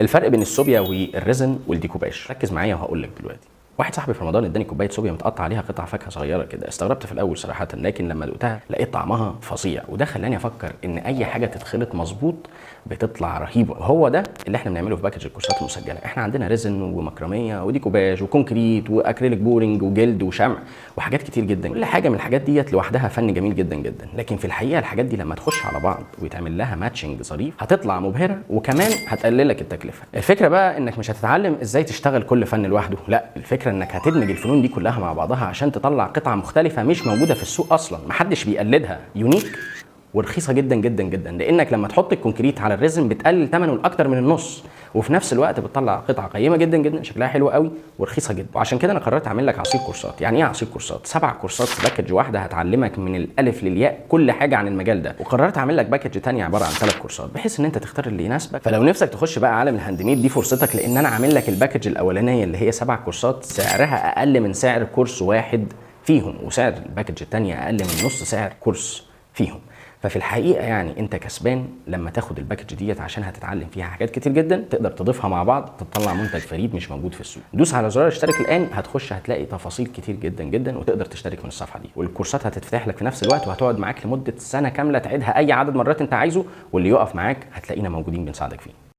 الفرق بين السوبيا وال resin والديكوباج، ركز معايا وهقول لك دلوقتي. واحد صاحبي في رمضان اداني كوباية صوبيا متقطع عليها قطع فاكهة صغيرة كده. استغربت في الاول صراحة، لكن لما دقتها لقيت طعمها فظيع، وده خلاني افكر ان اي حاجة تتخلط مظبوط بتطلع رهيبة. وهو ده اللي احنا بنعمله في package الكورسات المسجلة. احنا عندنا resin ومكرميه وديكوباج و concrete و acrylic pouring وجلد وشمع وحاجات كتير جدا. كل حاجة من الحاجات ديت لوحدها فن جميل جدا جدا، لكن في الحقيقة الحاجات دي لما تخش على بعض ويتعمل لها matching ظريف هتطلع مبهرة، وكمان هتقلل لك التكلفة. الفكرة بقى انك مش هتتعلم ازاي تشتغل كل فن لوحده، لا، الفكرة انك هتدمج الفنون دي كلها مع بعضها عشان تطلع قطعه مختلفة مش موجودة في السوق اصلا، محدش بيقلدها، unique ورخيصه جدا جدا جدا. لانك لما تحط ال concrete على ال resin بتقلل ثمنه لاكتر من النص، وفي نفس الوقت بتطلع قطعه قيمة جدا جدا، شكلها حلو قوي ورخيصه جدا. وعشان كده انا قررت اعمل لك عصير كورسات. يعني ايه عصير كورسات؟ 7 كورسات في package واحدة هتعلمك من الالف للياء كل حاجة عن المجال ده. وقررت اعمل لك package تانية عبارة عن 3 كورسات بحيث ان انت تختار اللي يناسبك. فلو نفسك تخش بقى عالم ال handmade دي فرصتك، لان انا عامل لك ال package الاولانية اللي هي 7 كورسات سعرها اقل من سعر كورس واحد فيهم، وسعر ال package الثانية اقل من نص سعر كورس فيهم. ففي الحقيقة يعني انت كسبان لما تاخد ال package ديت، عشان هتتعلم فيها حاجات كتير جدا تقدر تضيفها مع بعض تطلع منتج فريد مش موجود في السوق. دوس على زرار اشترك الان، هتخش هتلاقي تفاصيل كتير جدا جدا، وتقدر تشترك من الصفحة دي، والكورسات هتتفتح لك في نفس الوقت، وهتقعد معاك لمدة سنة كاملة تعيدها اي عدد مرات انت عايزه، واللي يقف معاك هتلاقينا موجودين بنساعدك فيه.